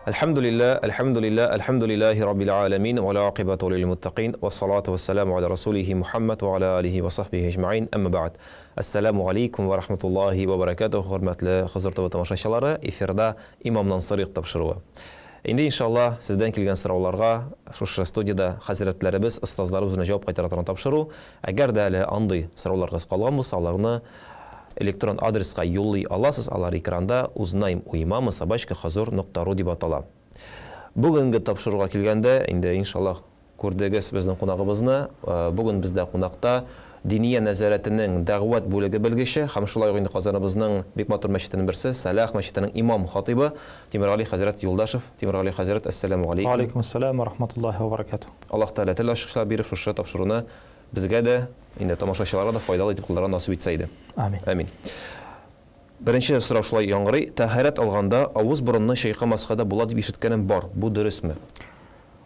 Әлхәмдүлилләһ, әлхәмдүлилләһ, әлхәмдүлилләһи раббил галәмин, вәл акыйбату лил муттакин, вассалату вассаламу аля расулихи Мухаммад ва аля алихи ва сахбихи әҗмәгыйн, әмма бәгъд. Әссәламу алейкум ва рахматуллаһи ва баракатуһ, хөрмәтле Хозур ТВ тамашачылары, эфирда Имамнан сорыйк тапшыруы. Инде иншалла сездән килгән сорауларга шушы студиядә хәзрәтләребез, остазларыбыз белән җавап кайтара торган тапшыру. Әгәр дә әле андый сорауларыгыз калган булса, аларны электрон адреска юллый аласыз, алар экранда узнаем у имама собачка хозур нокта ру дип атала. Бүгенге тапшыруга килгәндә, инде иншаллаһ күрдегез безнең кунагыбызны. Бүген бездә кунакта Диния нәзарәтенең дәгъват бүлеге белгече һәм шулай ук инде Казаныбызның бик матур мәчетенең берсе, Сәлах мәчетенең имам хатыйбы Тимергали хәзрәт Юлдашев. Тимергали хәзрәт, әссәламү галәйкүм. Вәгаләйкүм әссәлам вә рахматуллаһи вә бәрәкәтүһ. Аллаһ Тәгалә тел ачкычлар биреп, шушы тапшыруны безгә дә, инде тамашачыларга да файдалы итеп кылырга насыйп итсә иде. Амин. Амин. Беренче сорау шулай яңгырый, тәһарәт алганда авыз-борынны чайкамаска да була дип ишеткәнем бар, бу дөресме?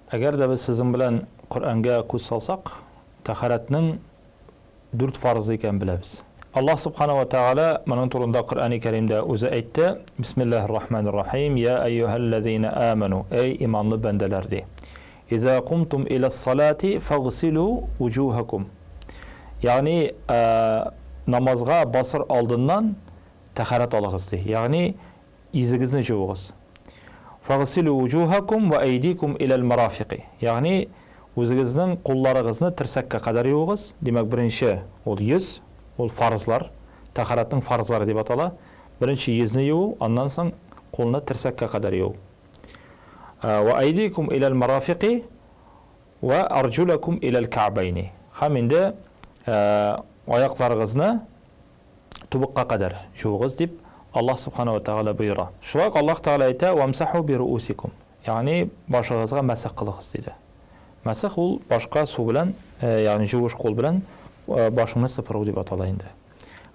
Әгәр дә без сезнең белән Коръәнгә күз салсак, тәһарәтнең дүрт фарызы икәнен беләбез. Аллаһ Субхана ва Тәгалә моның турында Коръәни Кәримдә үзе әйтте, Бисмиллаһир Рахманир Рахим, Я әйюһәлләзина аману, әй иманлы бәндәләр, ди. Иза кумтум иләс салати фагсилу вуҗуһакум. Ягъни, намазга басыр алдыннан тәһарәт алыгыз, ди. Ягъни, йөзегезне җуыгыз. Фагсилу вуҗуһакум ва әйдикум иләл марафики. Ягъни, үзегезнең кулларыгызны терсәккә кадәр юыгыз. Димәк, беренче ул йөз, ул фарызлар, тәһарәтнең фарызлары дип атала. Беренче йөзне юу, аннан соң кулны терсәккә кадәр юу. Ва әйдикум иләл марафики ва арҗулакум иләл кәгъбәйни. Һәм инде аякларыгызны тубыкка кадәр җуыгыз дип Аллаһ Субхана ва Тәгалә боера. Шулай ук Аллаһ Тәгалә әйтә, Вамсаху би руусикум. Ягъни башыгызга мәсех кылыгыз диде. Мәсех ул башка су белән, ягъни җуыш кул белән башыңны сыпыру дип атала инде.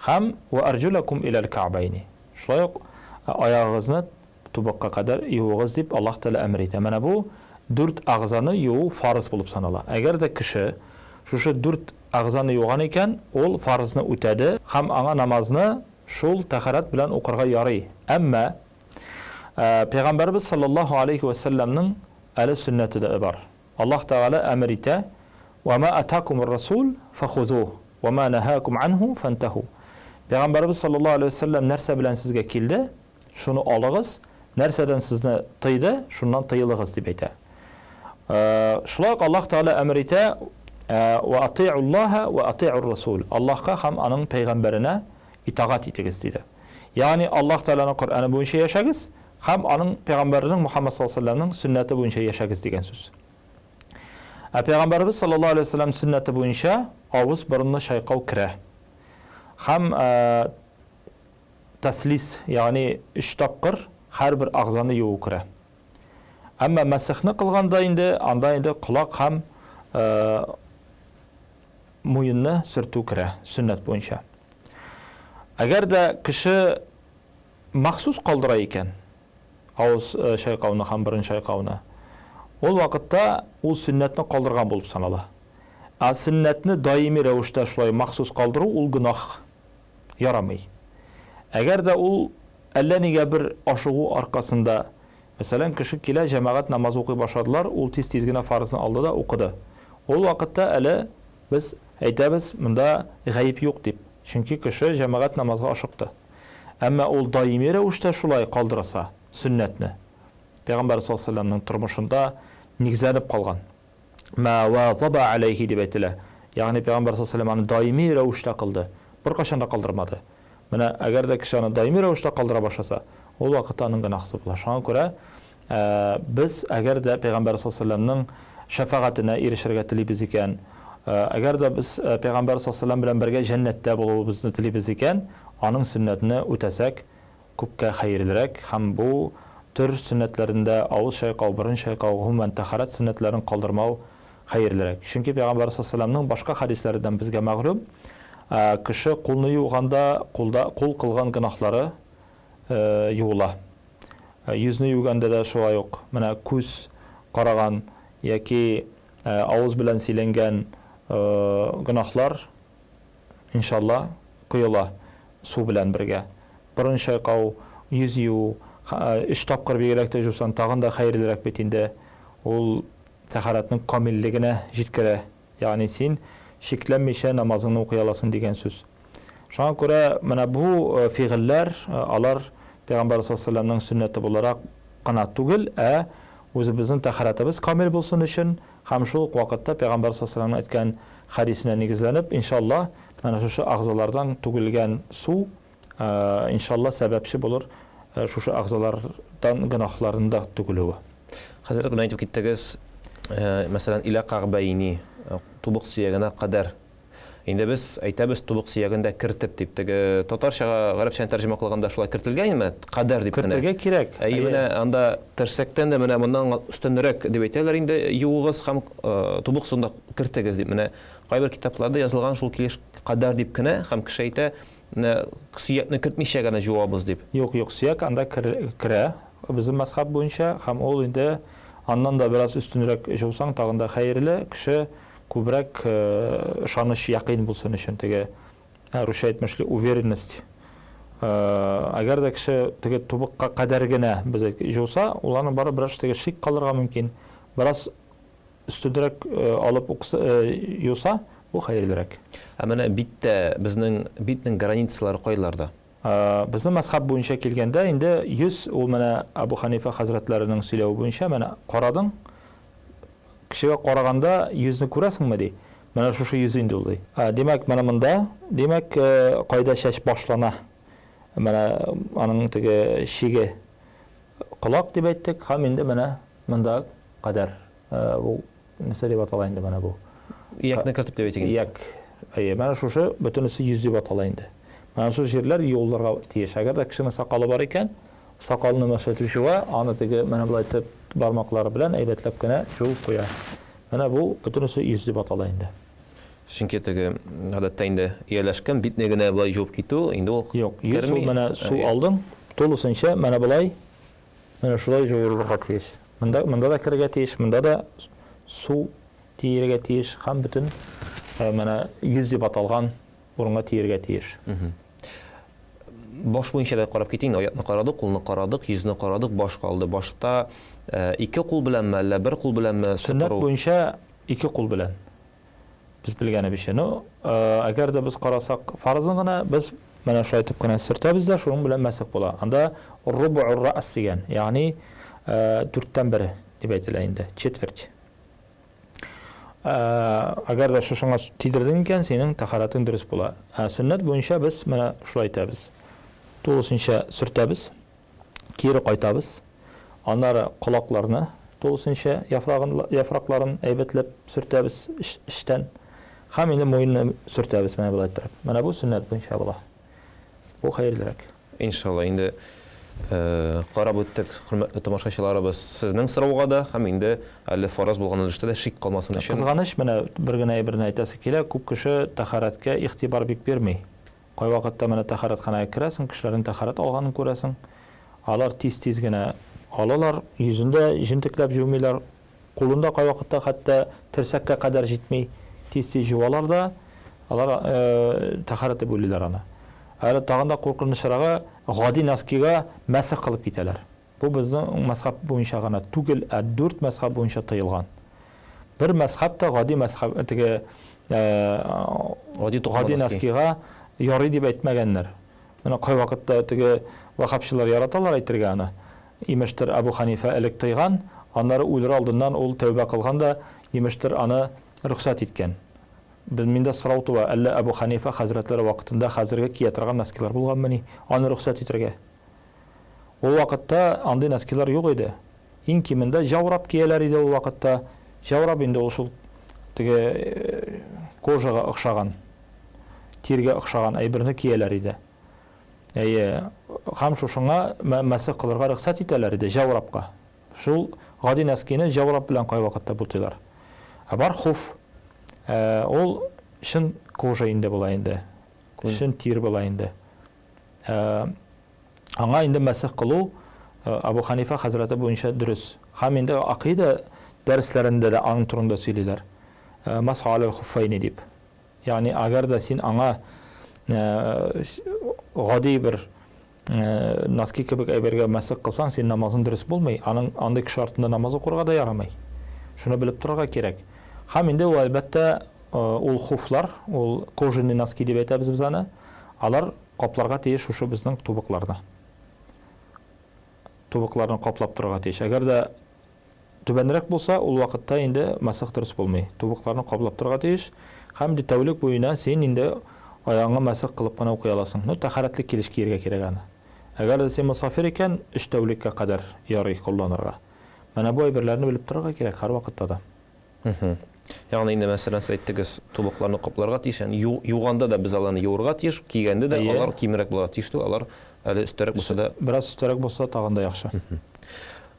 Һәм ва арҗулакум иләл кәгъбәйни. Шулай ук аягыгызны тубыкка кадәр юыгыз дип Аллаһ Тәгалә әмер итә. Менә бу дүрт әгъзаны юу фарыз булып санала. Әгәр дә кеше шушы дүрт әгъзаны юган икән, ул фарызны үтәде һәм аңа намазны шул тәһарәт белән укырга ярый. Әмма Пәйгамбәребез саллаллаһу алейһи вә сәлләмнең әле сөннәте дә бар. Аллаһ Тәгалә әмер итә, Вә ма атакумур расул фахузуһ, вә ма нәһакум анһу фантәһу. Пәйгамбәребез саллаллаһу алейһи вә сәлләм нәрсә белән сезгә килде, Шуны алыгыз, нәрсәдән сезне тыйды, шуннан тыелыгыз, дип әйтә. Шулай ук Аллаһ Тәгалә әмер итә, Вә ати'уллаһа вә ати'ур расул. Аллаһка һәм аның пәйгамбәренә итагать итегез, диде. Ягъни Аллаһ Тәгаләнең Коръәне буенча яшәгез һәм аның пәйгамбәренең Мухаммад саллаллаһу алейһи ва сәлләмнең сөннәте буенча яшәгез дигән сүз. Ә пәйгамбәребез саллаллаһу алейһи ва сәлләм сөннәте буенча авыз-борынны чайкау керә. Һәм Таслис, ягъни өч тапкыр һәрбер әгъзаны юу керә. Әмма мәсехне кылганда инде анда инде колак һәм муенны сөртү керә, сөннәт буенча. Әгәр дә кеше махсус калдыра икән, авыз чайкауны һәм борын чайкауны, ул вакытта ул сөннәтне калдырган булып санала. Ә сөннәтне даими рәвештә шулай махсус калдыру ул гөнаһ. Ярамый. Әгәр дә ул әллә нигә бер ашыгу аркасында, мәсәлән, кеше килә, җәмәгать намазы укый башладылар, ул тиз-тиз генә фарызны алды да укыды. Ул вакытта әле без әйтәбез, монда гаеп юк дип, чөнки кеше җәмәгать намазга ашыкты. Әмма ул даими рәвештә шулай калдырса, сөннәтне, Пәйгамбәр саллаллаһу алейһи ва сәлләмнең тормышында нигезләнеп калган. Ма вазаба алейхи дип әйтелә. Ягъни Пәйгамбәр саллаллаһу алейһи ва сәлләм аны даими рәвештә кылды. Беркайчан да калдырмады. Менә әгәр дә кеше аны даими рәвештә калдыра башласа, ул вакытта аның гөнаһсы була. Шуңа күрә без әгәр дә Пәйгамбәр саллаллаһу алейһи ва сәлләмнең шәфәгатенә ирешергә телибез икән, әгәр дә без Пәйгамбәр саллаллаһу алейһи ва сәлләм белән бергә җәннәттә булуыбызны телибез икән, аның сөннәтне үтәсәк, күпкә хәерлерәк һәм бу төр сөннәтләрендә авыз чайкау, борын чайкау, гомумән, тәһарәт сөннәтләрен калдырмау хәерлерәк. Чөнки Пәйгамбәрбез саллаллаһу галәйһи ва сәлләмнең башка хәдисләреннән безгә мәгълүм, кеше кулны юганда кулда кул кылган гөнаһлары юыла. Йөзне югәндә дә шулай ук, менә күз караган яки авыз белән сөйләнгән гөнаһлар, иншалла, коела су белән бергә. Борын чайкау, йөз юу Өч тапкыр бигрәк тә җусаң, тагын да хәерлерәк бит инде. Ул тәһарәтнең камиллегенә җиткерә. Ягъни син шикләнмичә намазыңны укый аласың дигән сүз. Шуңа күрә менә бу фигыльләр, алар Пәйгамбәр саллаллаһу алейһи ва сәлләмнең сөннәте буларак кына түгел, ә үзебезнең тәһарәтебез камил булсын өчен һәм шул ук вакытта Пәйгамбәр саллаллаһу алейһи ва сәлләмнең әйткән хәдисенә нигезләнеп, иншалла, менә шушы әгъзалардан түгелгән су, иншалла, сәбәпче булыр шушы әгъзалардан гөнаһларның да түгелүе. Хәзрәт, менә әйтеп киттегез, мәсәлән, илә кәгъбәйни, тубык сөягенә кадәр. Инде без әйтәбез тубык сөяген дә кертеп дип. Теге татарчага гарәпчәне тәрҗемә кылганда шулай кертелгән инде, кадәр дип кенә. Кертергә кирәк. Әйе, менә анда терсәктән дә менә моннан өстенрәк дип әйтәләр инде, юыгыз һәм тубык суын да кертегез дип. Менә кайбер китапларда язылган шул килеш кадәр дип кенә һәм кеше әйтә, менә сөякне кертмичә генә җуабыз дип. Юк, юк, сөяк анда керә безнең мәзһәб буенча һәм ул инде аннан да бераз өстенрәк җусаң тагын да хәерле. Кеше күбрәк ышаныч, якыйн булсын өчен, теге русча әйтмешли, уверенность. Әгәр дә кеше теге тубыкка кадәр генә без җуса, ул аның бары бераз теге шик калырга мөмкин. Бераз өстенрәк алып укса, юса, бу хәерлерәк. Ә менә биттә безнең битнең границалары кайларда? Безнең мәзхәб буенча килгәндә, инде йөз ул менә Әбу Хәнифә хәзрәтләренең сөйләве буенча, менә карадың, кешегә караганда йөзне күрәсеңме, ди. Менә шушы йөз инде ул, ди. Димәк, менә монда, димәк, кайда чәч башлана, менә аның теге чиге колак дип әйттек, һәм инде менә монда кадәр. Бу нәрсә дип атала инде менә бу? Иякне кертеп дип әйтик инде. Ияк. Әйе, менә шушы бөтенесе йөз дип атала инде. Менә шушы җирләр юылырга тиеш. Әгәр дә кешенең сакалы бар икән, сакалны мәсәлән җуа, аны теге менә болай итеп бармаклары белән әйбәтләп кенә җуып куя. Менә бу бөтенесе йөз дип атала инде. Чөнки теге гадәттә инде ияләшкән битне генә болай юып китү, инде ул Юк, йөз ул менә су алдың, тулысынча менә болай Менә шулай җуелырга тиеш. Монда, монда да керергә тиеш, монда да су тиергә тиеш һәм бөтен менә йөз дип аталган урынга тиергә тиеш. Баш буенча да карап китик инде, аякны карадык, кулны карадык, йөзне карадык, баш калды. Башта ике кул беләнме, әллә бер кул беләнме Сөннәт буенча ике кул белән. Без белгәнебезчә. Ну, әгәр дә без карасак фарызын гына, без менә шулай итеп кенә сөртәбез дә, шуның белән мәсех була. Анда рубур ра'с дигән, ягъни дүрттән бере дип әйтелә инде, четверть. Әгәр дә шушыңа тидердең икән, синең тәһарәтең дөрес була. Ә сөннәт буенча без менә шулай итәбез. Тулысынча сөртәбез. Кире кайтабыз. Аннары колакларны тулысынча яфрагын, яфракларын әйбәтләп сөртәбез эчтән. Һәм инде муенны сөртәбез менә болай иттереп. Менә бу сөннәт буенча була. Бу хәерлерәк. Иншалла, инде карап үттек, хөрмәтле тамашачыларыбыз, сезнең сорауга да һәм инде әле фараз булган өлештә дә шик калмасын өчен. Кызганыч, менә бер генә әйберне әйтәсе килә, күп кеше тәһарәткә игътибар бик бирми. Кайвакытта менә тәһарәтханәгә керәсең, кешеләрнең тәһарәт алганын күрәсең. Алар тиз-тиз генә алалар, йөзен дә җентекләп җумыйлар, кулын да кайвакытта хәтта терсәккә кадәр җитми, тиз-тиз җуалар да, алар тәһарәт дип уйлыйлар аны. Әле тагын да куркынычрагы, гади носкига мәсех кылып китәләр. Бу безнең мәзхәб буенча гына түгел, ә дүрт мәзхәб буенча тыелган. Бер мәзхәб тә гади мәзхәб, теге гади носкига ярый дип әйтмәгәннәр. Менә кайвакытта теге вахабчылар яраталар әйтергә аны. Имештер, Әбу Ханифә элек тыйган, аннары үлер алдыннан ул тәүбә кылган да, имештер, аны рөхсәт иткән. Миндә сорау туа, әллә Әбу Ханифә хәзрәтләре вакытында хәзерге кия торган носкилар булганмыни, аны рөхсәт итергә? Ул вакытта андый носкилар юк иде. Иң кимендә җаурап кияләр иде ул вакытта. Җаурап инде ул шул теге кожага охшаган, тиргә охшаган әйберне кияләр иде. Әйе, һәм шушыңа мәсех кылырга рөхсәт итәләр иде җаурапка. Шул гади носкины җаурап белән кайвакытта бутыйлар. Ә бар хуф. Ул чын кожа инде була инде. Чын тир була инде. Аңа инде мәсех кылу Абу Ханифа хәзрәте буенча дөрес. Һәм инде акыйда дәресләрендә дә аның турында сөйлиләр. Масху алал хуффайни дип. Ягъни әгәр дә син аңа гади бер носки кебек әйбергә мәсех кылсаң, синең намазың дөрес булмый. Аның андый кеше артында намаз укырга да ярамый. Шуны белеп торырга кирәк. Һәм инде ул, әлбәттә, ул хуфлар, ул кожаный носки дип әйтәбез без аны, алар капларга тиеш шушы безнең тубыкларны. Тубыкларны каплап торырга тиеш. Әгәр дә түбәнрәк булса, ул вакытта инде мәсех дөрес булмый. Тубыкларны каплап торырга тиеш. Һәм инде тәүлек буена син инде аягыңа мәсех кылып кына укый аласың. Ну, тәһарәтле килеш киергә кирәк аны. Әгәр дә син мосафир икән, өч тәүлеккә кадәр ярый кулланырга. Менә бу әйберләрне белеп торырга кирәк һәрвакытта да. Ягъни инде, мәсәлән, сез әйттегез, тубыкларны капларга тиеш, ягъни юганда да без аларны юырга тиеш, кигәндә дә алар кимрәк булырга тиеш түгел, алар әле өстәрәк булса да. Бераз өстәрәк булса, тагын да яхшы.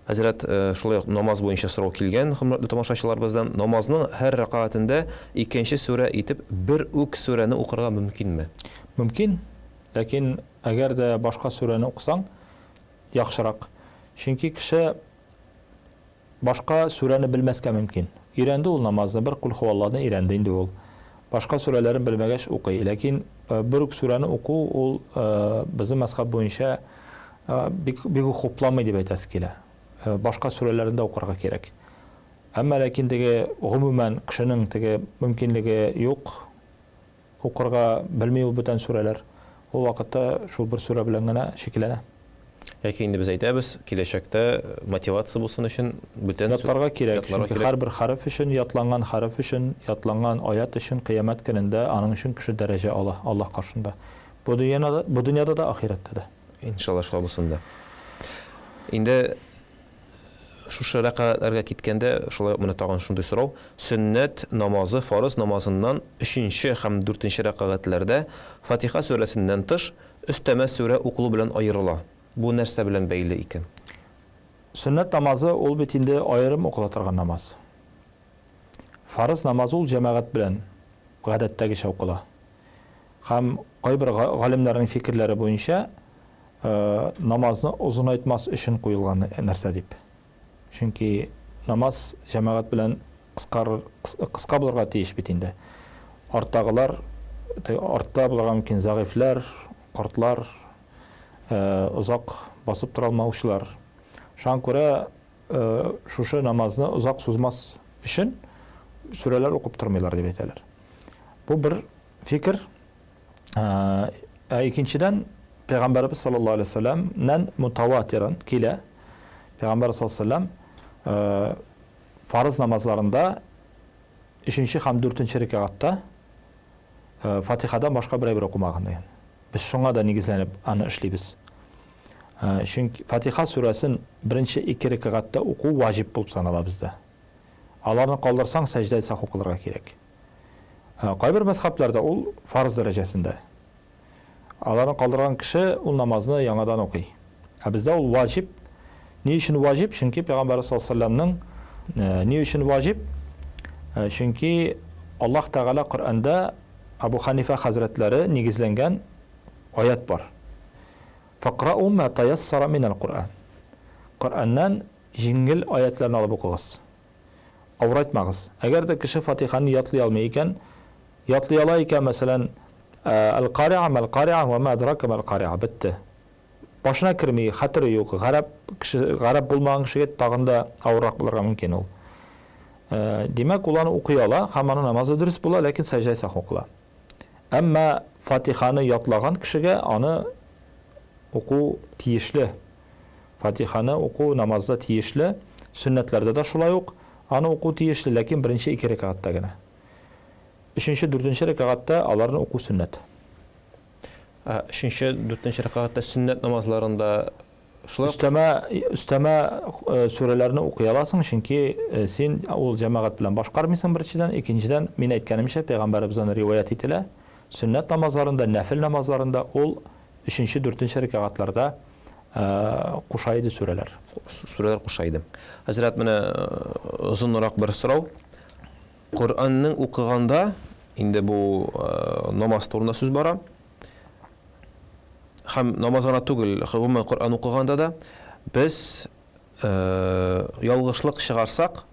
Хәзрәт, шулай ук намаз буенча сорау килгән, хөрмәтле тамашачыларыбыздан. Намазның һәр рәкәгатендә икенче сүрә итеп бер үк сүрәне укырга мөмкинме? Мөмкин, ләкин әгәр дә башка сүрәне укысаң, яхшырак. Чөнки кеше Башка сүрәне белмәскә мөмкин. Өйрәнде ул намазны, бер Кулхуалланы өйрәнде инде ул. Башка сүрәләрен белмәгәч укый. Ләкин бер үк сүрәне уку ул безнең мәзхәб буенча бик бик үк хупламый дип әйтәсе килә. Башка сүрәләрен дә укырга кирәк. Әмма ләкин теге гомумән кешенең теге мөмкинлеге юк, Укырга белми ул бүтән сүрәләр. Ул вакытта шул бер сүрә белән генә чикләнә. Яки инде без әйтәбез, киләчәктә мотивация булсын өчен бүтән Ятларга кирәк, чөнки һәрбер хәреф өчен, ятланган хәреф өчен, ятланган аять өчен кыямәт көнендә аның өчен кеше дәрәҗә ала Аллаһ каршында. Бу дөньяда, бу дөньяда да, ахирәттә дә. Иншалла шулай булсын да. Инде Шушы рәкәгатьләргә киткәндә, шулай ук менә тагын шундый сорау, сөннәт намазы фарыз намазыннан өченче һәм дүртенче рәкәгатьләрдә Фатиха сүрәсеннән тыш, өстәмә сүрә укылу белән аерыла. Бу нәрсә белән бәйле икән? Сөннәт намазы ул бит инде аерым укыла торган намаз. Фарыз намазы ул җәмәгать белән гадәттәгечә укыла. Һәм кайбер галимнәрнең фикерләре буенча, намазны озынайтмас өчен куелган нәрсә дип. Чөнки намаз җәмәгать белән кыскарыр, кыска булырга тиеш бит инде. Арттагылар, артта булырга мөмкин зәгыйфьләр, картлар, озак басып тора алмаучылар. Шуңа күрә шушы намазны озак сузмас өчен сүрәләр укып тормыйлар дип әйтәләр. Бу бер фикер. Ә икенчедән, Пәйгамбәребез саллаллаһу алейһи вәсәлләмнән мутаватиран килә. Пәйгамбәр саллаллаһу алейһи вәсәлләм фарыз намазларында өченче һәм дүртенче рәкәгатьтә Фатихадан башка бер әйбер укымаган дигән. Без шуңа да нигезләнеп аны эшлибез. Чөнки Фатиха сүрәсен беренче ике рәкәгатьтә уку ваҗиб булып санала бездә. Аларны калдырсаң, сәҗдә сәху кылырга кирәк. Кайбер мәзхәбләрдә ул фарыз дәрәҗәсендә. Аларны калдырган кеше ул намазны яңадан укый. Ә бездә ул ваҗиб. Ни өчен ваҗиб? Чөнки Пәйгамбәрбез саллаллаһу алейһи вәсәлләмнең ни өчен ваҗиб? Чөнки Аллаһ Тәгалә Коръәндә Абу Ханифа хәзрәтләре нигезләнгән аят бар. Факрау ма таяссара минәл Коръән. Коръәннән җиңел аятларны алып укыгыз. Авырайтмагыз. Әгәр дә кеше Фатиханы ятлый алмый икән, ятлый ала икән, мәсәлән, Әл-Кариа, мәл-Кариа, вә мә әдрака мәл-Кариа, бетте. Башына керми, хәтере юк. Гарәп кеше, гарәп булмаган кешегә тагын да авыррак булырга мөмкин ул. Димәк, ул аны укый ала һәм аның намазы дөрес була, ләкин сәҗдә сәху кыла. Әмма Фатиханы ятлаган кешегә аны уку тиешле. Фатиханы уку намазда тиешле, сөннәтләрдә дә шулай ук аны уку тиешле, ләкин беренче ике рәкәгатьтә генә. Өченче, дүртенче рәкәгатьтә аларны уку сөннәт. Ә өченче, дүртенче рәкәгатьтә сөннәт намазларында шулай ук? Өстәмә, өстәмә сүрәләрне укый аласың, чөнки син ул җәмәгать белән башкармыйсың беренчедән, икенчедән, мин әйткәнемчә, пәйгамбәребездән риваять ителә, сөннәт намазларында, нәфел намазларында ул өченче, дүртенче рәкәгатьләрдә куша иде сүрәләр. Сүрәләр куша иде. Хәзрәт, менә озынрак бер сорау. Коръәннең укыганда, инде бу намаз турында сүз бара. Һәм намаз гына түгел, гомумән Коръән укыганда да без ялгышлык чыгарсак,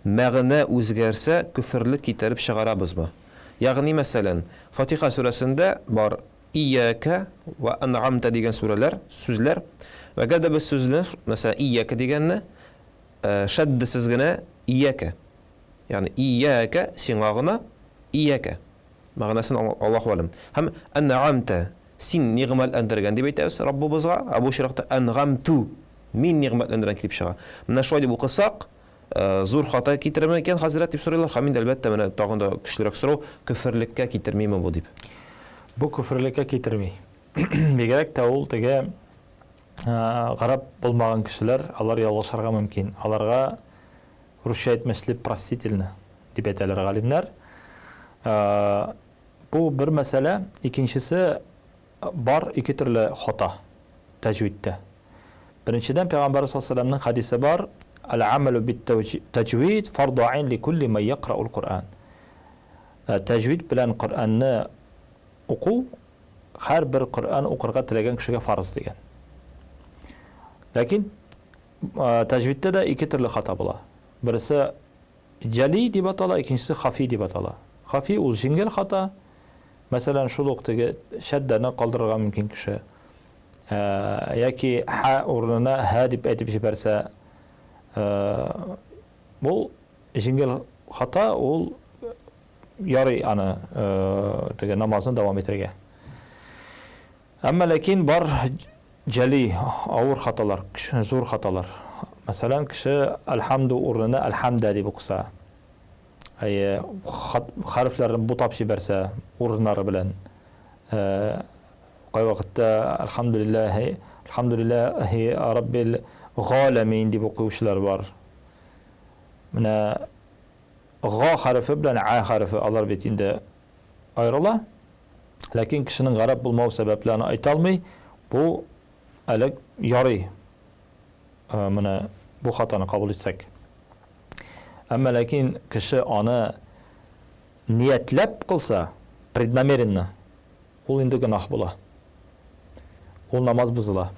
мәгънә үзгәрсә, көферлек китереп чыгарабызмы? Ягъни мәсәлән, Фатиха сүрәсендә бар. Ияка ва ан'амта дигән сүрәләр, сүзләр. Әгәр дә без сүзне, мәсәлән, ияка дигәнне шәддесез генә ияка. Ягъни ияка сиңа гына, ияка. Мәгънәсен Аллаһу алем. Һәм ан'амта син нигъмәтләндергән дип әйтәбез Раббыбызга, ә бу очракта ангамту мин нигъмәтләндергән килеп чыга. Менә шулай дип укысак, зур хата китерерме икән хәзрәт дип сорыйлар. Һәм инде әлбәттә менә тагын да көчлерәк сорау, көферлеккә китермиме бу дип. Бу көферлеккә китерми. Бигрәк тә ул теге гарәп булмаган кешеләр, алар ялгышырга мөмкин. Аларга русча әйтмешли простительно дип әйтәләр галимнәр. Бу бер мәсьәлә. Икенчесе бар ике төрле хата тәҗвидтә. Беренчедән, Пәйгамбәрбез саллаллаһу алейһи ва сәлләмнең хәдисе бар, Әл-амәлү бит-тәҗвид фарду айн ли кулли ман якра'ул Коръән. Тәҗвид белән Коръәнне уку һәрбер Коръән укырга теләгән кешегә фарыз дигән. Ләкин тәҗвидтә дә ике төрле хата була. Берсе Җәли дип атала, икенчесе хафи дип атала. Хафи ул җиңел хата. Мәсәлән, шул ук теге шәддәне калдырырга мөмкин кеше. Яки ха урынына һә дип әйтеп җибәрсә, бу җиңел хата, ул ярый аны теге намазны дәвам итәргә. Әмма ләкин бар җәли, авыр хаталар, зур хаталар. Мәсәлән, кеше әлхәмду урынына әлхәмдә дип укыса, әйе, хәрефләрне бутап җибәрсә урыннары белән, кайвакытта әлхәмдүлилләһи, әлхәмдүлилләһи раббил галәмин дип укучылар бар. Менә га хәрефе белән ә хәрефе алар бит инде аерыла. Ләкин кешенең гарәп булмау сәбәпле аны әйтә алмый. Бу әле ярый. Менә бу хатаны кабул итсәк. Әмма ләкин кеше аны ниятләп кылса, преднамеренно, ул инде гөнаһ була. Ул намаз бозыла.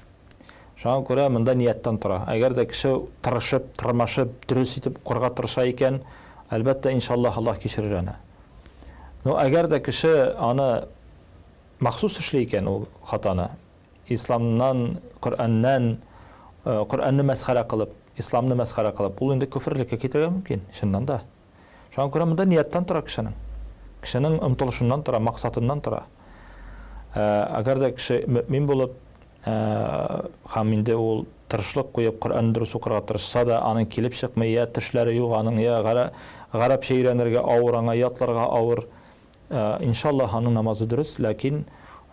Шуңа күрә монда нияттән тора. Әгәр дә кеше тырышып, тырмашып, дөрес итеп укырга тырыша икән, әлбәттә, иншаллаһ, Аллаһ кичерер аны. Ну, әгәр дә кеше аны махсус эшли икән ул хатаны, исламнан, Коръәннән, Коръәнне мәсхәрә кылып, исламны мәсхәрә кылып, ул инде көферлеккә китерергә мөмкин, чыннан да. Шуңа күрә монда нияттән тора кешенең. Кешенең омтылышыннан тора, максатыннан тора. Әгәр дә кеше мөэмин булып, һәм инде ул тырышлык куеп Коръәнне дөрес укырга тырышса да, аның килеп чыкмый, я тешләре юк аның, я гарәпчә өйрәнергә авыр аңа, ятларга авыр. Иншаллаһ, аның намазы дөрес, ләкин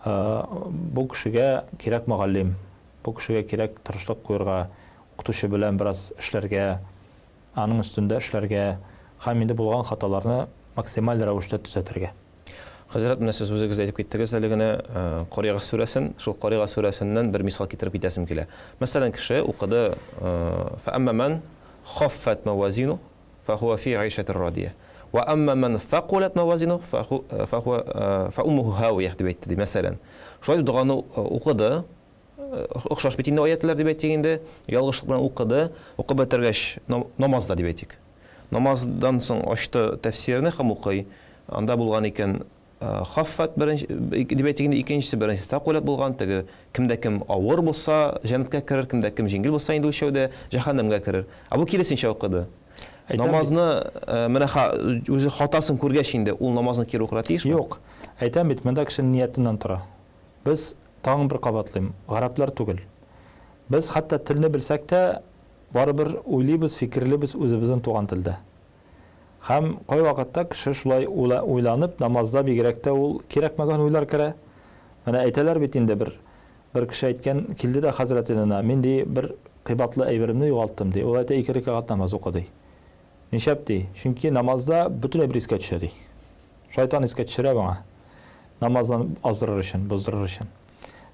бу кешегә кирәк мөгаллим, бу кешегә кирәк тырышлык куерга, укытучы белән бераз эшләргә, аның өстендә эшләргә һәм инде булган хаталарны максималь рәвештә төзәтергә. Хәзрәт, менә сез үзегез әйтеп киттегез әле генә Карига сүрәсен. Шул Карига сүрәсеннән бер мисал китереп китәсем килә. Мәсәлән, кеше укыды Фәәмма мән хаффат мавазину фәһуа фи гайшәтир радия. Ва әмма мән фәкуләт мавазину фәһуа фәуммуху һавия дип әйтте ди, мәсәлән. Шулай дип доганы укыды, Охшаш бит инде аятьләр дип әйтик инде. Ялгышлык белән укыды. Укып бетергәч, намазда дип әйтик. Намаздан соң ачты тәфсирне һәм укый. Анда булган икән хаффат беренче дип әйтик инде, икенчесе беренче тәкуләт булган, теге кемдә кем авыр булса җәннәткә керер, кемдә кем җиңел булса инде үлчәүдә җәһәннәмгә керер. Ә бу киресенчә укыды. Намазны менә үзе хатасын күргәч инде ул намазны кире укырга тиешме? Юк. Әйтәм бит, монда кешенең ниятеннән тора. Без, тагын бер кабатлыйм, гарәпләр түгел. Без хәтта телне белсәк тә, барыбер уйлыйбыз, фикерлибез үзебезнең туган телдә. Һәм кайвакытта кеше шулай уйланып, намазда бигрәк тә ул кирәкмәгән уйлар керә. Менә әйтәләр бит инде, бер бер кеше әйткән, килде дә хәзрәт янына, мин, ди, бер кыйбатлы әйберемне югалттым, ди. Ул әйтә, ике рәкәгать намаз укы, ди. Нишләп, ди? Чөнки намазда бөтен әйбер искә төшә, ди. Шайтан искә төшерә моңа. Намаздан аздырыр өчен, боздырыр өчен.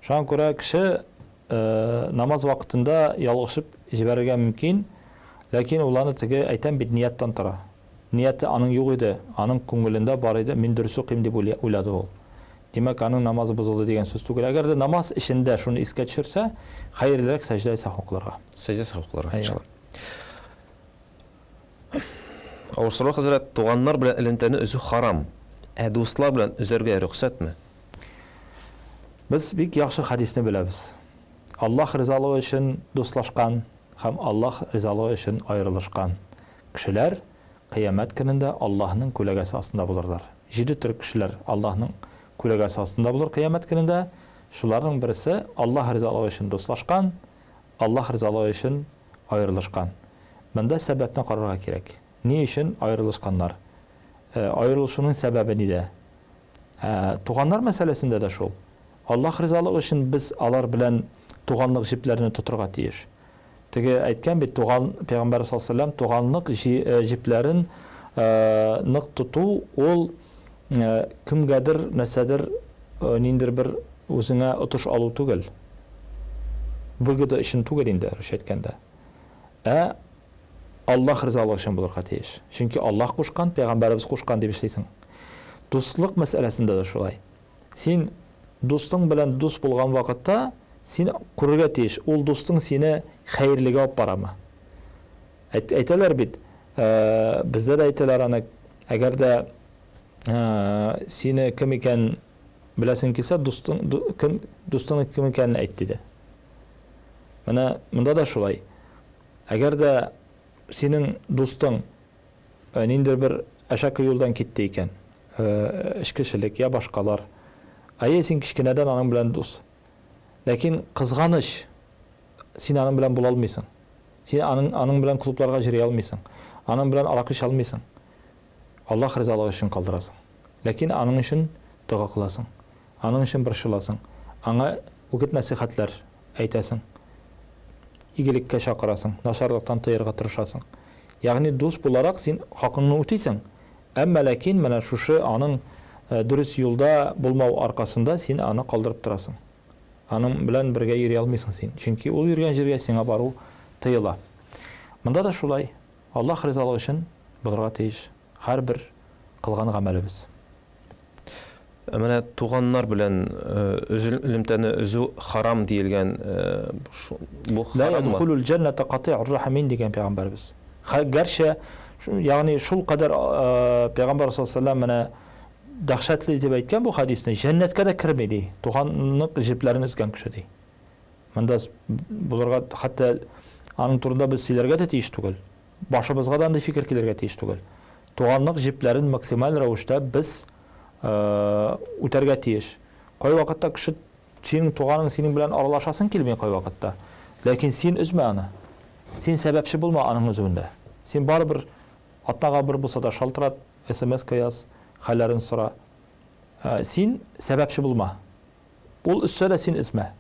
Шуңа күрә кеше намаз вакытында ялгышып җибәрергә мөмкин, ләкин ул аны теге әйтәм бит нияттән тора. Нияте аның юк иде, аның күңелендә бар иде, мин дөрес укыйм дип уйлады ул. Димәк, аның намазы бозылды дигән сүз түгел. Әгәр дә намаз эчендә шуны искә төшерсә, хәерлерәк сәҗдә сәһу кылырга. Сәҗдә сәһу кылырга, иншалла. Авыр сорау, хәзрәт, туганнар белән элемтәне өзү харам, ә дуслар белән өзәргә рөхсәтме? Без бик яхшы хәдисне беләбез. Аллаһ ризалыгы өчен дуслашкан һәм Аллаһ ризалыгы өчен аерылышкан кешеләр Кыямәт көнендә Аллаһның күләгәсе астында булырлар. Җиде төр кешеләр Аллаһның күләгәсе астында булыр Кыямәт көнендә. Шуларның берсе, Аллаһ ризалыгы өчен дуслашкан, Аллаһ ризалыгы өчен аерылышкан. Монда сәбәпне карарга кирәк. Ни өчен аерылышканнар? Аерылышуның сәбәбе нидә? Туганнар мәсьәләсендә дә шул. Аллаһ ризалыгы өчен без алар белән туганлык җепләрне тотырга тиеш. Теге әйткән бит, туган, Пәйгамбәр саллаллаһу алейһи ва сәлләм, туганлык җепләрен нык тоту ул кемгәдер нәрсәдер ниндер бер үзеңә отыш алу түгел. Выгода өчен түгел инде, русча әйткәндә. Ә Аллаһ ризалыгы өчен булырга тиеш. Чөнки Аллаһ кушкан, Пәйгамбәребез кушкан дип эшлисең. Дуслык мәсьәләсендә дә шулай. Син дустың белән дус булган вакытта, син күрергә тиеш, ул дустың сине хәерлегә алып барамы? Әйт, әйтәләр бит, бездә дә әйтәләр аны, әгәр дә сине кем икән беләсең килсә, дустың кем дустыңның кем икәнен әйт диде. Менә монда да шулай. Әгәр дә синең дустың ниндидер бер әшәке юлдан китте икән, эчкечелек я башкалар, әйе, син кечкенәдән аның белән дус. Ләкин кызганыч, син аның белән була алмыйсың. Син аның, аның белән клубларга йөри алмыйсың. Аның белән аракы эчә алмыйсың. Аллаһ ризалыгы өчен калдырасың. Ләкин аның өчен дога кыласың. Аның өчен борчыласың. Аңа үгет-нәсыйхәтләр әйтәсең. Игелеккә чакырасың, начарлыктан тыерга тырышасың. Ягъни дус буларак син хакыңны үтисең, әмма ләкин менә шушы аның дөрес юлда булмау аркасында син аны калдырып торасың. Аның белән бергә йөри алмыйсың син, чөнки ул йөргән җиргә сиңа бару тыела. Монда да шулай, Аллаһ ризалыгы өчен булырга тиеш һәрбер кылган гамәлебез. Ә менә туганнар белән өзел элемтәне өзү харам диелгән, бу хараммы? Ла ядхулул җәннәтә катый'ур рахимин дигән пәйгамбәребез. Гәрчә, ягъни шул кадәр пәйгамбәр саллаллаһу алейһи ва сәлләм менә дәһшәтле итеп әйткән бу хәдисне, җәннәткә дә керми ди, туганлык җепләрен өзгән кеше ди. Монда булырга хәтта аның турында без сөйләргә дә тиеш түгел. Башыбызга да андый фикер килергә тиеш түгел. Туганлык җепләрен максималь рәвештә без үтәргә тиеш. Кайвакытта кеше синең туганың синең белән аралашасың килми кайвакытта. Ләкин син өзмә аны. Син сәбәпче булма аның өзүендә. Син барыбер атнага бер булса да шалтырат, смс-ка яз, хәлләрен сора. Син сәбәпче булма. Ул өзсә дә син өзмә.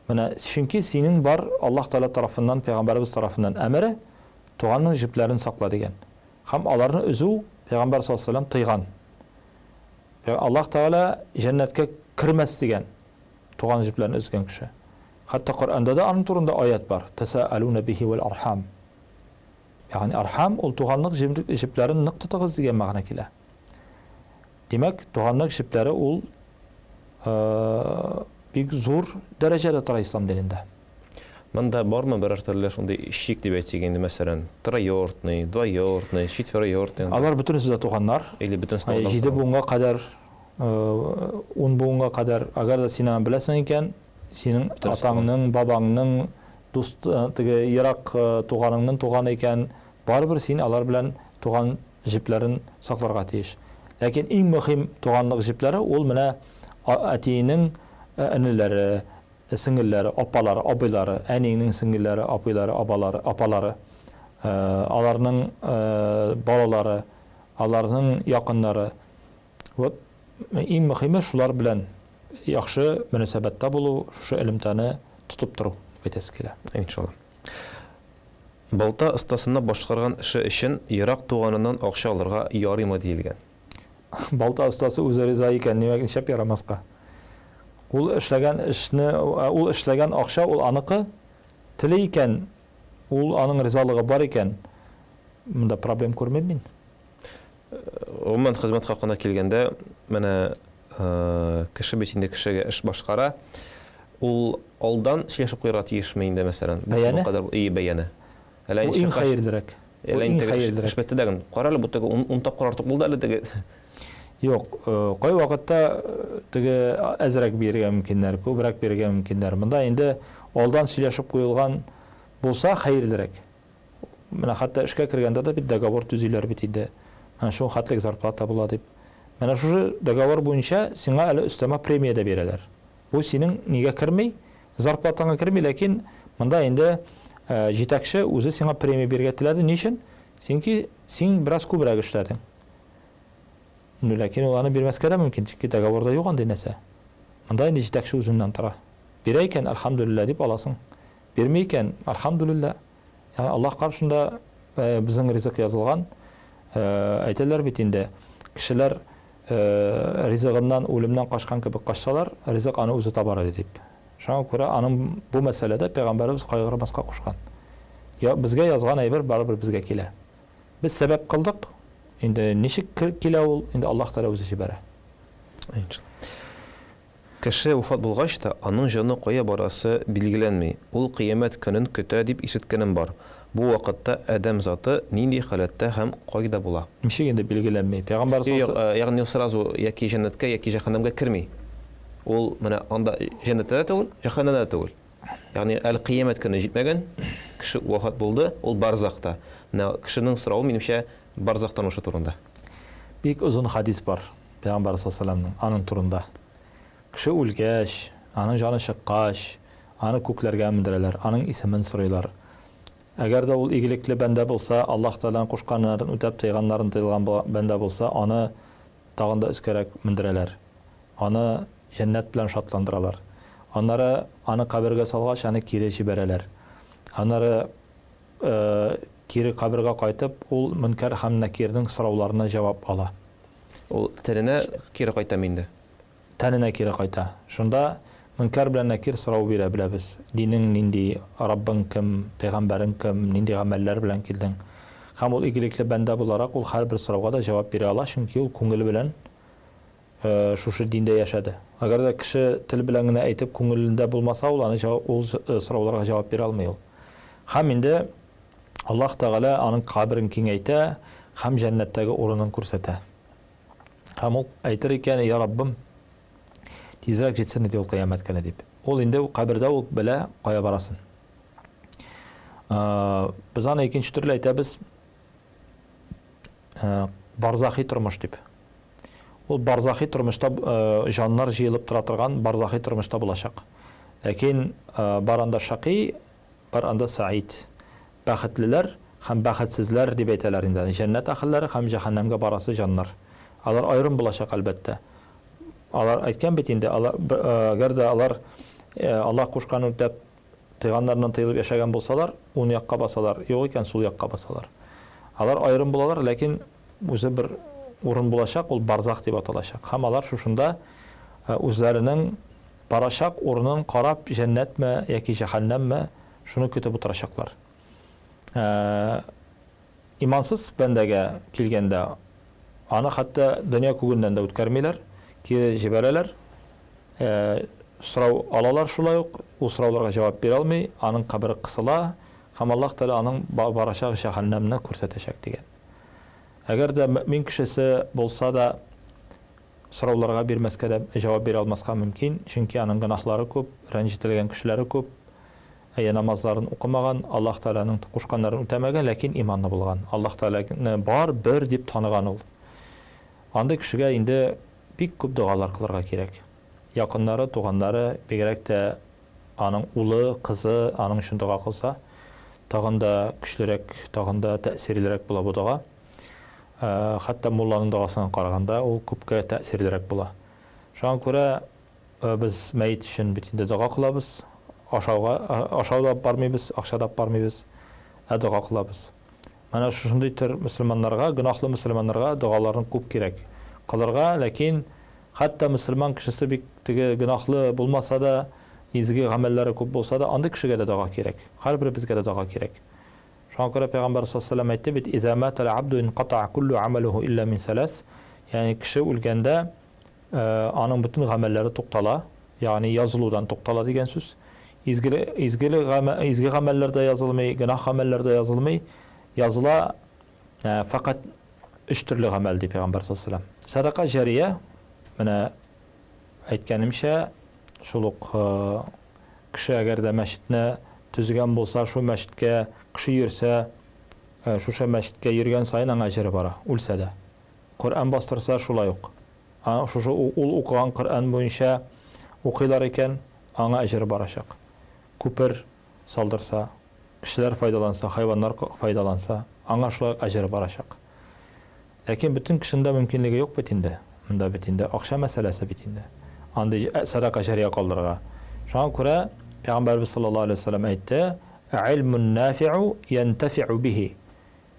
Менә чөнки синең бар Аллаһ Тәгалә тарафыннан, пәйгамбәребез тарафыннан әмере, туганның җепләрен сакла дигән. Һәм аларны өзү пәйгамбәр саллаллаһу алейһи ва сәлләм тыйган. Аллаһ Тәгалә җәннәткә кермәс дигән туган җепләрен өзгән кеше. Хәтта Коръәндә дә аның турында аять бар. Тәсәәлүнә бихи вәл архам. Ягъни архам ул туганлык җепләрен нык тотыгыз дигән мәгънә килә. Димәк, туганлык җепләре ул бик зур дәрәҗәдә тора ислам динендә. Монда бармы берәр төрле шундый чик дип әйтик инде, мәсәлән, троюродный, двоюродный, четвероюродный? Алар бөтенесе дә туганнар. Или бөтенесе туганнар? Җиде буынга кадәр, ун буынга кадәр. Әгәр дә син аны беләсең икән, синең атаңның, бабаңның, дус, теге ерак туганыңның туганы икән, Барыбер син алар белән туган җепләрен сакларга тиеш. Ләкин иң мөһим туганлык җепләре ул менә әтиеңнең энеләре, сеңелләре, апалары, абыйлары, әниеңнең сеңелләре, апыйлары, абалары, апалары, аларның балалары, аларның якыннары. Вот иң мөһиме шулар белән яхшы мөнәсәбәттә булу, шушы элемтәне тотып тору, дип әйтәсе килә. Иншалла. Балта остасына башкарган эше өчен ерак туганыннан акча алырга ярыймы диелгән. Балта остасы үзе риза икән, димәк, нишләп ярамаска? Ул эшләгән эшне, ул эшләгән акча ул аныкы, тели икән, ул аның ризалыгы бар икән, монда проблем күрмим мин. Гомумән, хезмәт хакына килгәндә, менә кеше бит инде кешегә эш башкара. Ул алдан сөйләшеп куярга тиешме инде, мәсәлән? Бәяне? Кадәр, и, бәяне. Әллә инде иң хәерлерәк. Әллә инде теге эш бетте дә, кара әле, бу теге ун тапкыр артык булды әле теге. Юк, кайвакытта теге әзрәк бирергә мөмкиннәр, күбрәк бирергә мөмкиннәр. Монда инде алдан сөйләшеп куелган булса хәерлерәк. Менә хәтта эшкә кергәндә дә бит договор төзиләр бит инде. Менә шул хәтлек зарплата була дип. Менә шушы договор буенча сиңа әле өстәмә премия дә бирәләр. Бу синең нигә керми, зарплатаңа керми, ләкин монда инде җитәкче үзе сиңа премия бирергә теләде. Ни өчен? Чөнки син бераз күбрәк эшләдең. Ну, ләкин ул аны бирмәскә дә мөмкин, чөнки договорда юк андый нәрсә. Монда инде җитәкче үзеннән тора. Бирә икән, әлхәмдүлилләһ дип аласың. Бирми икән, әлхәмдүлилләһ. Ягъни Аллаһ каршында безнең ризык язылган. Әйтәләр бит инде, кешеләр ризыгыннан үлемнән качкан кебек качсалар, ризык аны үзе табар иде дип. Шуңа күрә аның бу мәсьәләдә пәйгамбәребез кайгырмаска кушкан. Я, безгә язган әйбер барыбер безгә килә. Без сәбәп кылдык, инде ничек килә ул, инде Аллаһ Тәгалә үзе җибәрә. Иншалла. Кеше вафат булгач та, аның җаны кая барасы билгеләнми, ул кыямәт көнен көтә дип ишеткәнем бар. Бу вакытта адәм заты нинди халәттә һәм кайда була? Ничек инде билгеләнми? Пәйгамбәр Юк, юк, ягъни ул сразу яки җәннәткә, яки җәһәннәмгә керми. Ул менә анда җәннәттә дә түгел, җәһәннәмдә дә түгел. Ягъни әле кыямәт көне җитмәгән, кеше вафат булды, ул барзахта. Менә кешенең соравы, минемчә, барзах тормышы турында. Бик озын хәдис бар Пәйгамбәр саллаллаһу алейһи аның турында. Кеше үлгәч, аның җаны чыккач, аны күкләргә мендерәләр, аның исемен сорыйлар. Әгәр дә ул игелекле бәндә булса, Аллаһ Тәгаләнең кушканнарын үтәп, тыйганнарын тыелган бәндә булса, аны тагын да өскәрәк мендерәләр. Аны җәннәт белән шатландыралар. Аннары аны кабергә салгач, аны кире җибәрәләр. Аннары кире кабергә кайтып, ул Мөнкәр һәм Нәкирнең сорауларына җавап ала. Ул тәненә кире кайтамы инде? Тәненә кире кайта. Шунда Мөнкәр белән Нәкир сорау бирә, беләбез, динең нинди, Раббың кем, пәйгамбәрең кем, нинди гамәлләр белән килдең? Һәм ул игелекле бәндә буларак, ул һәрбер сорауга да җавап бирә ала, чөнки ул күңеле белән шушы диндә яшәде. Әгәр дә кеше тел белән генә әйтеп күңелендә булмаса, ул аны ул сорауларга җавап бирә алмый ул. Һәм инде Аллаһ Тәгалә аның каберен киңәйтә һәм җәннәттәге урынын күрсәтә. Һәм ул әйтер икән, Я Раббым, тизрәк җитсен иде ул кыямәт көне дип. Ул инде кабердә үк белә кая барасын. Без аны икенче төрле әйтәбез, барзахи тормыш дип. Ул барзахи тормышта җаннар җыелып тора торган барзахи тормышта булачак. Ләкин бар анда шакый, бар анда саид. Бәхетлеләр һәм бәхетсезләр дип әйтәләр инде. Җәннәт әһелләре һәм җәһәннәмгә барасы җаннар. Алар аерым булачак, әлбәттә. Алар әйткән бит инде, алар әгәр дә алар Аллаһ кушканны үтәп, тыйганнарыннан тыелып яшәгән булсалар, уң якка басалар, юк икән, сул якка басалар. Алар аерым булалар, ләкин үзе бер урын булачак, ул барзах дип аталачак. Һәм алар шушында үзләренең барачак урынын карап, җәннәтме яки җәһәннәмме, шуны көтеп утырачаклар. Имансыз бәндәгә килгәндә, аны хәтта дөнья күгеннән дә үткәрмиләр, кире җибәрәләр. Сорау алалар шулай ук, ул сорауларга җавап бирә алмый, аның кабере кысыла һәм Аллаһ Тәгалә аның барачак җәһәннәмне күрсәтәчәк дигән. Әгәр дә мөэмин кешесе булса да, сорауларга бирмәскә дә, җавап бирә алмаска мөмкин, чөнки аның гөнаһлары күп, рәнҗетелгән кешеләре күп, әйе, намазларын укымаган, Аллаһ Тәгаләнең кушканнарын үтәмәгән, ләкин иманлы булган. Аллаһ Тәгаләне бар, бер дип таныган ул. Андый кешегә инде бик күп догалар кылырга кирәк. Якыннары, туганнары, бигрәк тә аның улы, кызы аның өчен дога кылса, тагын да көчлерәк, тагын да тәэсирлерәк була бу дога. Хәтта мулланың догасына караганда ул күпкә тәэсирлерәк була. Шуңа күрә без мәет өчен бит инде дога кылабыз. Ашауга, ашау да бармыйбыз, акча да бармыйбыз, ә дога кылабыз. Менә шушындый төр мөселманнарга, гөнаһлы мөселманнарга догаларны күп кирәк кылырга, ләкин хәтта мөселман кешесе бик теге гөнаһлы булмаса да, изге гамәлләре күп булса да, андый кешегә дә дога кирәк. Һәрберебезгә дә дога кирәк. Шуңа күрә Пәйгамбәр саллаллаһу алейһи ва сәлләм әйтте бит, Иза матал абду инкатаа куллу амалуху илля мин сәләс. Ягъни кеше үлгәндә аның бөтен гамәлләре туктала, ягъни язылудан туктала дигән сүз. Изге изге изге гамәлләр дә язылмый, гөнаһ гамәлләр дә язылмый. Языла фәкать өч төрле гамәл ди Пәйгамбәр саллаллаһу алейһи ва сәлләм. Садака җәрия, менә әйткәнемчә, шул ук кеше әгәр дә мәчетне төзегән булса, шул мәчеткә кеше йөрсә, шушы мәчеткә йөргән саен аңа әҗере бара, үлсә дә. Коръән бастырса, шулай ук. Шушы ул укыган Коръән буенча укыйлар икән, аңа әҗере барачак. Күпер салдырса, кешеләр файдаланса, хайваннар файдаланса, аңа шулай ук әҗере барачак. Ләкин бөтен кешенең дә мөмкинлеге юк бит инде. Монда бит инде акча мәсьәләсе бит инде. Андый сәдака җәрия калдырырга. Шуңа күрә Пәйгамбәребез саллаллаһу алейһи ва сәлләм әйтте, Гыйльмун нафиу янтафиу бихи.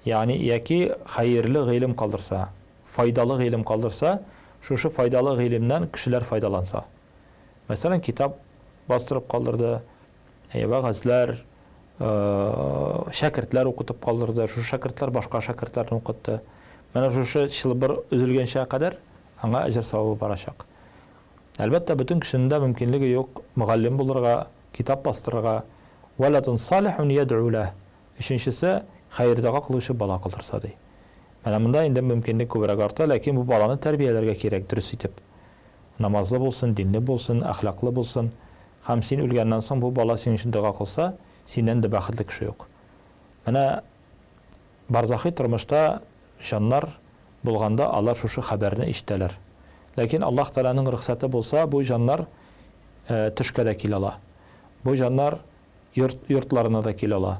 Ягъни яки хәерле гыйлем калдырса, файдалы гыйлем калдырса, шушы файдалы гыйлемнән кешеләр файдаланса. Мәсәлән, китап бастырып калдырды, вәгазьләр, шәкертләр укытып калдырды, шушы шәкертләр башка шәкертләрне укытты. Менә шушы чылбыр өзелгәнчә кадәр аңа әҗер савабы барачак. Әлбәттә, бөтен кешенең дә мөмкинлеге юк мөгаллим булырга, китап бастырырга. Вәләдун салихун ядъу ләһ. Өченчесе, хәер-дога кылучы бала калдырса, ди. Менә монда инде мөмкинлек күбрәк арта, ләкин бу баланы тәрбияләргә кирәк дөрес итеп. Намазлы булсын, динле булсын, әхлаклы булсын. Һәм син үлгәннән соң бу бала синең өчен дога кылса, синнән дә бәхетле кеше юк. Менә барзахи тормышта җаннар булганда алар шушы хәбәрне ишетәләр. Ләкин Аллаһ Тәгаләнең рөхсәте булса, бу җаннар төшкә дә килә ала. Бу җаннар йорт, йортларына да килә ала.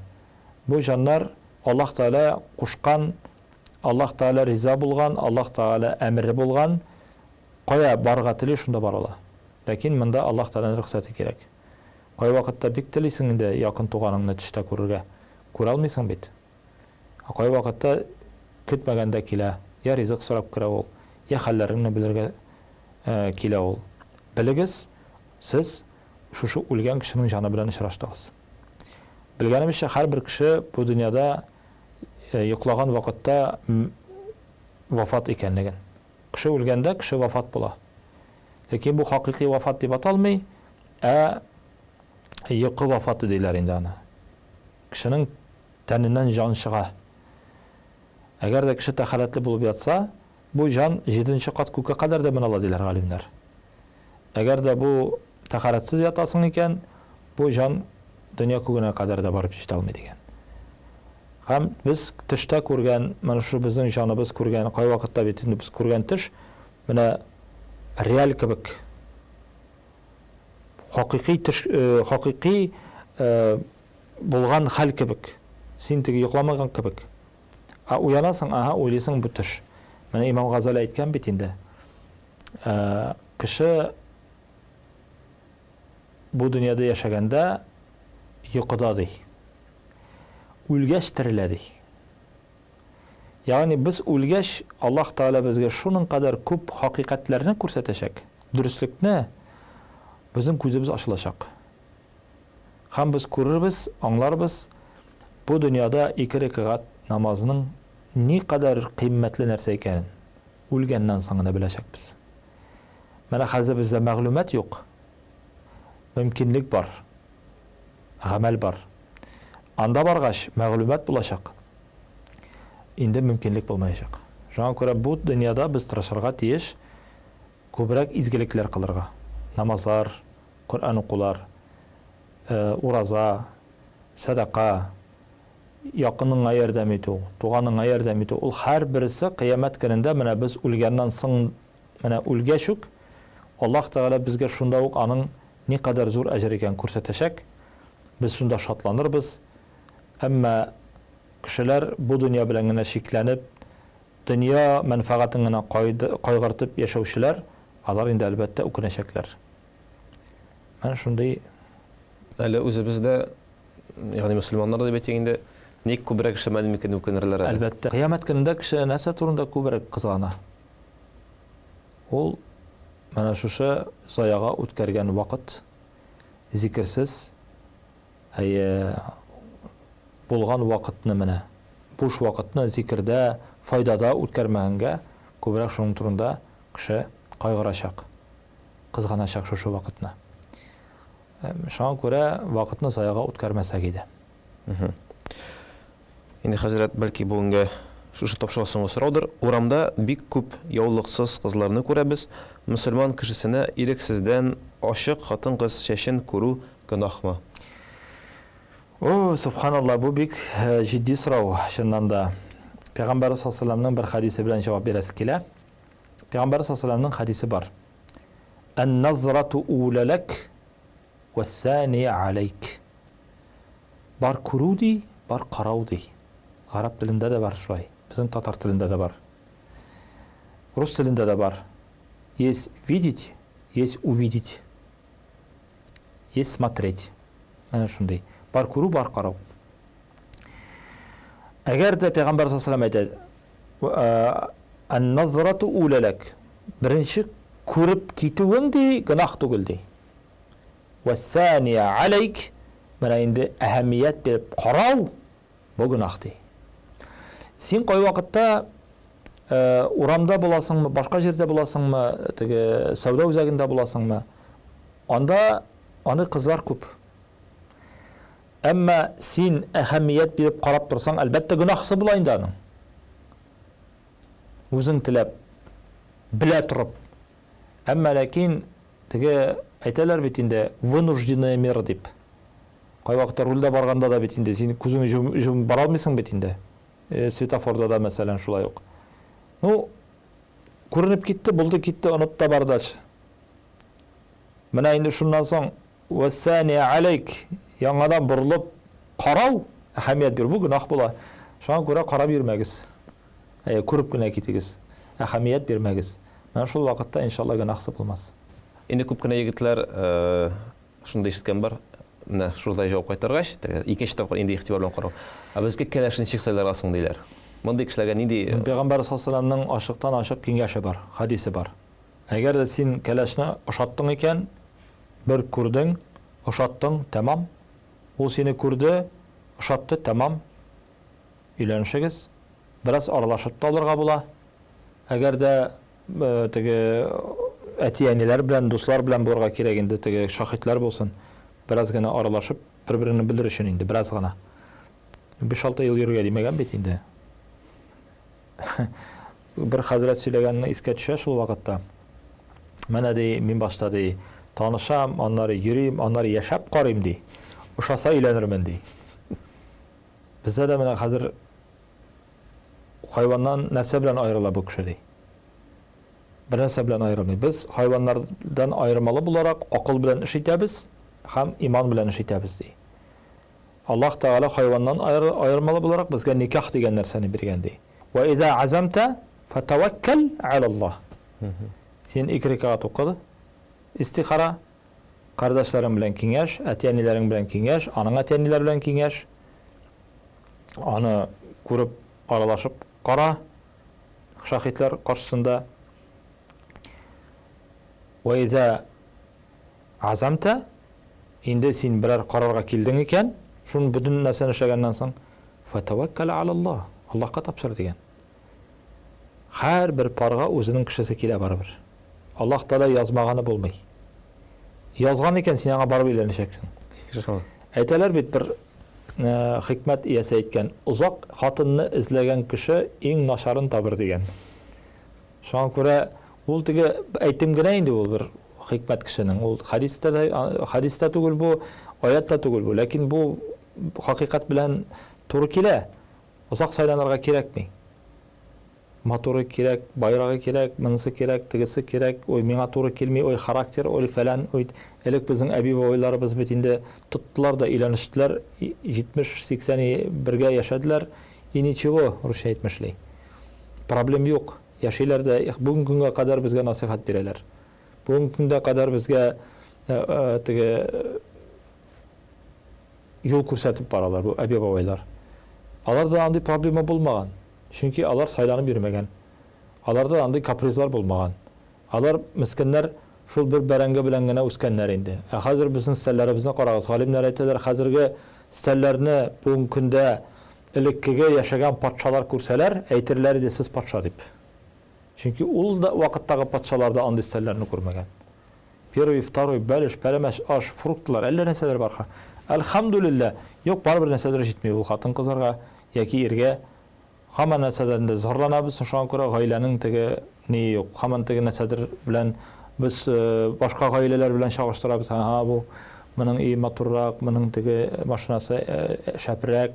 Бу җаннар Аллаһ Тәгалә кушкан, Аллаһ Тәгалә риза булган, Аллаһ Тәгалә әмере булган кая барырга тели, шунда бара ала. Ләкин монда Аллаһ Тәгаләнең рөхсәте кирәк. Кайвакытта бик телисең инде якын туганыңны төштә күрергә. Күрә алмыйсың бит. Ә кайвакытта көтмәгәндә килә, я ризык сорап керә ул, я хәлләреңне белергә килә ул. Белегез, сез шушы үлгән кешенең җаны белән очраштыгыз. Белгәнебезчә, һәрбер кеше бу дөньяда йоклаган вакытта вафат икәнлеген. Кеше үлгәндә кеше вафат була. Ләкин бу хакыйкый вафат дип аталмый, ә йокы вафаты диләр инде аны. Кешенең тәненнән җан чыга. Әгәр дә кеше тәһарәтле булып ятса, бу җан җиденче кат күккә кадәр дә менә ала, диләр галимнәр. Әгәр дә бу тәһарәтсез ятасың икән, бу җан дөнья күгенә кадәр дә барып җитә алмый дигән. Һәм без төштә күргән, менә шушы безнең җаныбыз күргән, кайвакытта бит инде без күргән төш, менә реаль кебек. Хакыйкый төш, хакыйкый булган хәл кебек. Син теге йокламаган кебек. Ә уянасың, аһа, уйлыйсың бу төш. Менә Имам Газали әйткән бит инде. Кеше бу дөньяда яшәгәндә йокыда ди. Үлгәч терелә ди. Ягъни без үлгәч, Аллаһ Тәгалә безгә шуның кадәр күп хакыйкатьләрне күрсәтәчәк, дөреслекне, безнең күзебез ачылачак. Һәм без күрербез, аңларбыз, бу дөньяда ике рәкәгать намазның никадәр кыйммәтле нәрсә икәнен үлгәннән соң гына беләчәкбез. Менә хәзер бездә мәгълүмат юк, мөмкинлек бар, гамәл бар. Анда баргач, мәгълүмат булачак, инде мөмкинлек булмаячак. Шуңа күрә бу дөньяда без тырышырга тиеш күбрәк изгелекләр кылырга. Намазлар, Коръән укулар, ураза, сәдака, якыныңа ярдәм итү, туганыңа ярдәм итү, ул һәрберсе кыямәт көнендә менә без үлгәннән соң, менә үлгәч үк, Аллаһ Тәгалә безгә шунда ук аның никадәр зур әҗер икәнен күрсәтәчәк, без шунда шатланырбыз. Әмма кешеләр бу дөнья белән генә чикләнеп, дөнья мәнфәгатен генә кайгыртып яшәүчеләр, алар инде, әлбәттә, үкенәчәкләр. Менә шундый. Әле үзебез дә, ягъни мөселманнар дип әйтик инде, ник күбрәк эшләмәдем икән дип үкенерләр әле. Әлбәттә. Кыямәт көнендә кеше нәрсә турында күбрәк кызгана? Ул менә шушы заяга үткәргән вакыт, зикерсез, әйе, булган вакытны менә, буш вакытны зикердә, файдада үткәрмәгәнгә күбрәк шуның турында кеше кайгырачак. Кызганачак шушы вакытны. Шуңа күрә вакытны заяга үткәрмәсәк иде. Инде хәзрәт, бәлки бүгенгә Шушы тапшыруга соңгы сораудыр. Урамда бик күп яулыксыз кызларны күрәбез. Мөселман кешесенә ирексездән ачык хатын-кыз чәчен күрү гөнаһмы? О, сөбханалла, бу бик җитди сорау, чыннан да. Пәйгамбәрбез саллаллаһу алейһи ва бер хәдисе белән җавап бирәсе килә. Пәйгамбәрбез саллаллаһу алейһи ва хәдисе бар. Ан-назрату ула лак вәс-сания алейк. Бар күрү ди, бар карау ди. Гарәп телендә дә бар шулай. Безнең татар телендә дә бар. Рус телендә дә бар. Есть видеть, есть увидеть. Есть смотреть. Менә шундый. Бар күрү, бар карау. Әгәр дә Пәйгамбәр саллаллаху алейһи ва әйтә, Ан-назрату улалак. Беренче күреп китүең ди, гөнаһ түгел ди. Вәссания алейк, менә инде әһәмият биреп карау, бу гөнаһ ди. Син кайвакытта э, урамда буласыңмы, башка җирдә буласыңмы, теге сәүдә үзәгендә буласыңмы, анда аны кызлар күп. Әмма син әһәмият биреп карап торсаң, әлбәттә гөнаһсы була инде аның. Үзең теләп, белә торып. Әмма ләкин Теге әйтәләр бит инде, вынужденная мера дип. Кайвакытта рульдә барганда да бит инде син күзеңне җомып бара алмыйсың бит инде. Э, светофорда да, мәсәлән, шулай ук. Ну, күренеп китте, булды, китте, оныт та бар дальше. Менә инде шуннан соң вәссәния алейк яңадан борылып карау, әһәмият бирү, бу гөнаһ була. Шуңа күрә карап йөрмәгез. Әйе, күреп кенә китегез. Әһәмият бирмәгез. Менә шул вакытта, иншалла, гөнаһсы булмас. Инде күп кенә егетләр шундый ишеткән бар, менә шулай җавап кайтаргач, теге икенче тапкыр инде игътибар белән карау. Ә безгә кәләш ничек сайларга соң, диләр. Мондый кешеләргә нинди... Пәйгамбәр саллаллаһу алейһи ачыктан-ачык киңәше бар, хәдисе бар. Әгәр дә син кәләшне ошаттың икән, бер күрдең, ошаттың, тәмам. Ул сине күрде, ошатты, тәмам. Өйләнешегез. Бераз аралашып та алырга була. Әгәр дә теге әти-әниләр белән, дуслар белән булырга кирәк инде, теге шаһитләр булсын. Бераз гына аралашып, бер-береңне белер өчен инде, бераз гына. 5-6 ел йөрергә димәгән бит инде. Бер хәзрәт сөйләгәнне искә төшә шул вакытта. Менә ди, мин башта ди, танышам, аннары йөрим, аннары яшәп карыйм ди. Ошаса өйләнермен ди. Бездә дә менә хәзер хайваннан нәрсә белән аерыла бу кеше ди. Бер нәрсә белән аерылмый. Без хайваннардан аермалы буларак акыл белән эш итәбез һәм иман белән эш итәбез ди. Аллаһ Тәгалә хайваннан аермалы буларак безгә никах дигән нәрсәне биргән ди. Ва иза азамта фатаваккал аля Аллаһ. Син ике рәкәгать укы, истихара, Кардәшләрең белән киңәш, әти-әниләрең белән киңәш, аның әти-әниләре белән киңәш. Аны күреп, аралашып кара шаһитләр каршысында. Вә иза азамта, инде син берәр карарга килдең икән, шуны бөтен нәрсәне эшләгәннән соң, фатаваккал аля Аллаһ, Аллаһка тапшыр дигән. Һәрбер парга үзенең кешесе килә барыбер. Аллаһ Тәгалә язмаганы булмый. Язган икән, син аңа барып өйләнәчәксең. Иншалла. Әйтәләр бит, бер хикмәт иясе әйткән, озак хатынны эзләгән кеше иң начарын табыр дигән. Шуңа күрә ул теге әйтем генә инде ул бер хикмәт кешенең. Ул хәдистә дә, хәдистә түгел бу, аят та түгел бу. Ләкин бу хакыйкать белән туры килә. Озак сайланырга кирәкми. Матуры кирәк, байрагы кирәк, монысы кирәк, тегесе кирәк, ой, миңа туры килми, ой, характер, ой, фәлән, ой. Элек безнең әби-бабайларыбыз бит инде тоттылар да өйләнештеләр, 70-80 бергә яшәделәр, и ничего, русча әйтмешли. Проблем юк, яшиләр дә, бүгенге көнгә кадәр безгә насыйхәт бирәләр. Бүгенге көнгә кадәр безгә теге юл күрсәтеп баралар бу әби-бабайлар. Аларда андый проблема булмаган. Чөнки алар сайланып йөрмәгән. Аларда андый капризлар булмаган. Алар, мескеннәр, шул бер бәрәңге белән генә үскәннәр инде. Ә хәзер безнең стәлләребезне карагыз. Галимнәр әйтәләр, хәзерге стәлләрне бүгенге көндә элеккеге яшәгән патшалар күрсәләр, әйтерләр иде, сез патша дип. Чөнки ул да вакыттагы патшалар да андый стәлләрне күрмәгән. Первый, второй, бәлеш, пәрәмәч, аш, фруктлар, әллә нәрсәләр бар ха. Әлхәмдүлилләһ, юк, барыбер нәрсәдер җитми ул хатын-кызларга яки иргә. Һаман нәрсәдән дә зарланабыз, шуңа күрә гаиләнең теге ние юк. Һаман теге нәрсәдер белән без башка гаиләләр белән чагыштырабыз. Ага, бу моның өе матуррак, моның теге машинасы шәпрәк,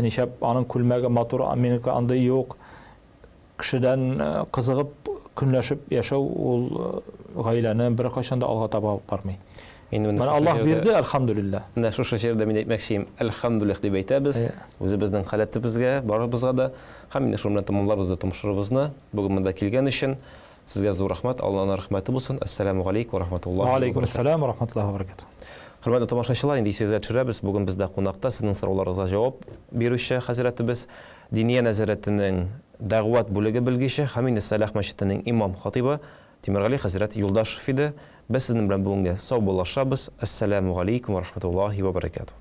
нишләп аның күлмәге матур, а минеке андый юк. Кешедән кызыгып, көнләшеп яшәү ул гаиләне беркайчан да алга таба алып бармый. Инде менә Менә шушы Аллаһ җирдә бирде, әлхәмдүлилләһ. Менә шушы җирдә мин әйтмәкче идем, әлхәмдүлилләһ дип әйтәбез. Үзебезнең халәтебезгә, барыбызга да. Һәм инде шуның белән тәмамларбыз да томшырыбызны. Бүген монда килгән өчен сезгә зур рәхмәт, Аллаһның рәхмәте булсын. Әссәламү галәйкүм ва рахматуллаһи Ва ва алейкум баракатуһ. әссәлам ва рахматуллаһи ва баракатуһ. Хөрмәтле тамашачылар, инде исегезгә төшерәбез, бүген бездә кунакта сезнең сорауларыгызга җавап бирүче хәзрәтебез, Диния нәзарәтенең дәгъват бүлеге белгече һәм инде Сәлах мәчетенең имам-хатыйбы Тимергали хәзрәт Юлдашев иде. Без сезнең белән бүгенгә саубуллашабыз. Әссәләмү галәйкүм вә рахматуллаһи вә бәрәкәтүһ.